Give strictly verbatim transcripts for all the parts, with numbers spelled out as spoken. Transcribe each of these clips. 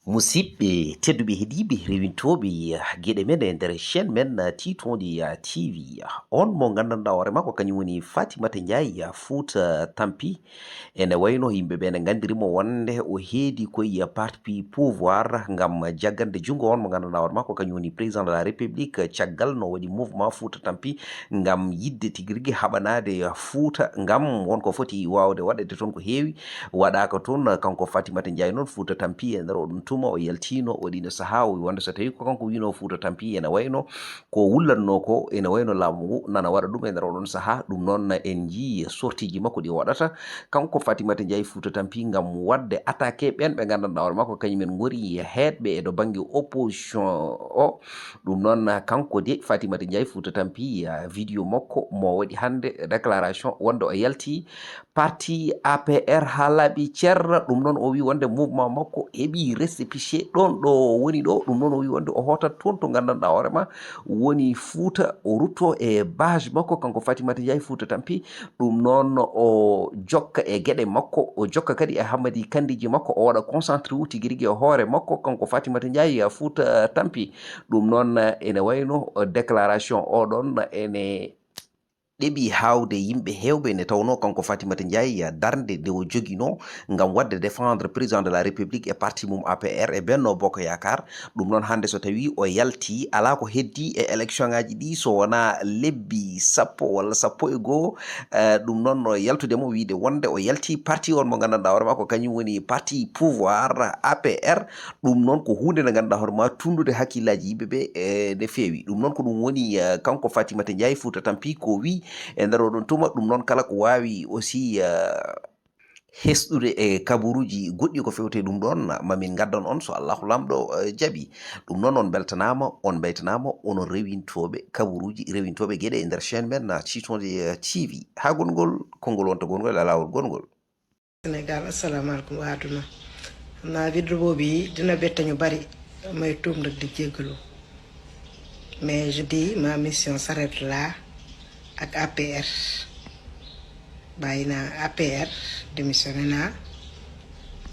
Musidɓe tedduɓe heɗiiɓe rewintooɓe geɗe men e nder chaîne men Titonde T V, on mo nganndanɗaa hoore makko kañum woni Fatimata Ndiaye Fouta Tampi. Ene wayno yimɓe ɓe ne nganndiri mo wonde o heedi koye parti pouvoir ngam jaggande junngo on mo nganndanɗaa hoore makko kañum woni président de la République, caggal no waɗi mouvement Fouta Tampi ngam yiɗde tigi rigi haɓanaade Fouta ngam won ko foti waawde waɗeede toon ko heewi waɗaaka toon. Kanko Fatimata Ndiaye noon Fouta Tampi e nder oɗon tuma o yaltiino o ɗiino sahaa o wonde so tawi ko kanko wino Fouta Tampi ene wayno ko wullatnoo ko ene wayno laamu ngu nana waɗa ɗum e nder oɗon sahaa. Ɗum noon en njii sortieji makko ɗi o waɗata kanko Fatimata Ndiaye Fouta Tampi ngam waɗde attaqué ɓeen ɓe nganndanɗaa hoore makko kañum en ngoni heedɓe e to bannge opposition o. Ɗum noon kanko de Fatimata Ndiaye Fouta Tampi, ah, vidéo makko mo waɗi hannde déclaration wonde o yalti parti A P R haa laaɓi cer. Ɗum noon o wi wonde mouvement makko heɓi récépissé ɗoon ɗo o woni ɗo. Ɗum noon o wi wonde o hootat toon to nganndanɗaa hoore ma woni Fouta, o rutto e base makko kanko Fatimata Ndiaye Fouta Tampi. Ɗum noon o jokka e geɗe makko, o jokka kadi e hammadi kandiji makko, o waɗa concentré wu tigi rigi e hoore makko kanko Fatimata Ndiaye Fouta Tampi. Ɗum noon ene wayno déclaration oɗon ene ɗeɓi haawde yimɓe heewɓe nde tawnoo kanko Fatimata Ndiaye darnde nde o joginoo ngam waɗde défendre président de la République e parti mum A P R e Benno Bokk Yaakaar. Ɗum noon hannde so tawii o yaltii alaa ko heddii e élection ngaaji ɗii so wonaa lebbi sappo walla sappo e goo. Eh, ɗum noon no yaltude mo wiyde wonde o yaltii parti on mo nganndanɗaa hoore maa ko kañum woni parti pouvoir A P R. Ɗum noon ko huunde nde ngannduɗaa hoore maa tunndude hakkillaaji yimɓe ɓe, eh, nde feewi. Ɗum noon ko ɗum woni, eh, kanko Fatimata Ndiaye Fouta Tampi ko wi e nder oɗon tuma. Ɗum noon kala ko waawi aussi, eh, hesɗude e kabaruuji goɗɗi ko fewte ɗum ɗoon, ma min ngaddan on so Allahu Laamɗo, eh, jaɓi. Ɗum noon on mbeltanaama, on mbeytanaama, onon rewintooɓe kabaruuji, rewintooɓe geɗe e nder chaîne men, na Tiitonde, eh, T V. Haa gongol, konngol wonta gongol e laawol gongol. Sénégal, asalaamaaleykum waa aduna. Xam naa vidéo bi dina bett ñu bari, may tuub nag di jéggalu. Mais je dis, ma mission s'arrête là ak A P R. Bàyyi naa A P R, démissionné naa.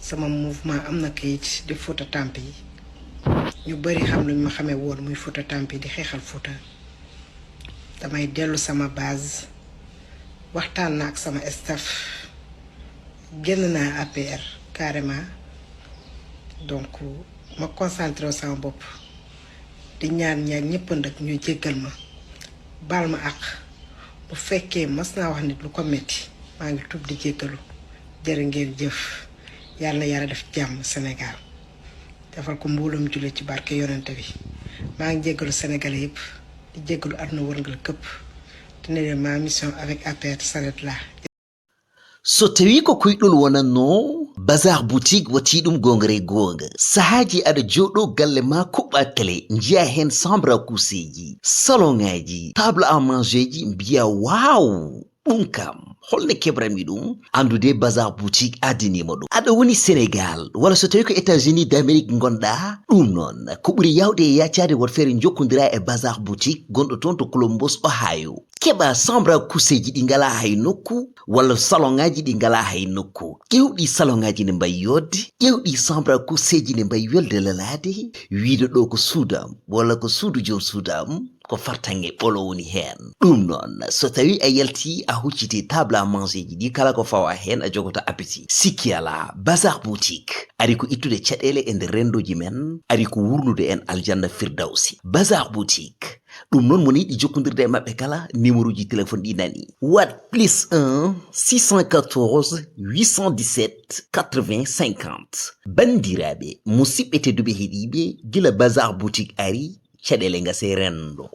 Sama mouvement am na kayit di Fouta Tampi. Ñu bari xam luñ ma xamee woon muy Fouta Tampi di xeexal Fouta. Damay dellu sama base, waxtaan na ak sama staff, génn naa A P R carrément. Donc ma concentré wu sama bopp, di ñaan ñaan ñëpp nag ñu jéggal ma, baal ma àq. Bu fekkee mas naa wax nit lu ko metti, maa ngi tuub di jéggalu. Jërë ngeen jëf. Yàlla na Yàlla def jàmm Sénégal, defal ko mbooloom jullit ci barke yonent bi. Maa ngi jéggalu Sénégalais yëpp, di jéggalu àdduna wërngal këpp. Te ne leen ma mission avec A P R s'arrête là. So tawii ko koyɗol wonatnoo, Bazar Boutique waɗi ɗum goonga e goonga. Sahaaji aɗa jooɗoo galle maa, kuɓɓaa télé, njiyaa heen chambre à coucheeji, salon ŋaaji, table à manger ji, mbiyaa, "Waaw, ɗum kam, hol no keɓranmi ɗum?" Anndu de, Bazar Boutique addaniima ɗum. Aɗa woni Sénégal, walla so tawii ko États-Unis d'Amérique ngonɗaa? Ɗum noon, ko ɓuri yaawde e yaacaade, woto feere njokkondiraa e Bazar Boutique gonɗo toon to Columbus, Ohio. Keɓaa chambre à coucheeji ɗi ngalaa hay nokku, walla salon ŋaaji ɗi ngalaa hay nokku. Ƴeew ɗii salon ŋaaji ne mbaawi yooɗde, ƴeew ɗii chambre à coucheeji ne mbaawi welde lelaade, wiyde ɗo ko suudu am, walla ko suudu joom suudu am, ko fartaŋŋe ɓolo woni heen. Ɗum noon, so tawii a yaltii, a huccitii table à manger ji ɗi, kala ko fawaa heen, a jogoto appétit. Sikki alaa, Bazar Boutique ari ko ittude caɗeele e nder renndooji men, ari ko wuurnude en aljanna Firdawsi. Bazar Boutique, ɗum noon, mo yiɗi jokkondirde e maɓɓe kala, numéro ji téléphone ɗi nani. Waɗ plus un, six cent quatorze, huit cent dix-sept, quatre-vingts, cinquante. Banndiraaɓe, musidɓe tedduɓe heɗiiɓe, gila Bazar Boutique ari, caɗeele ngase renndo.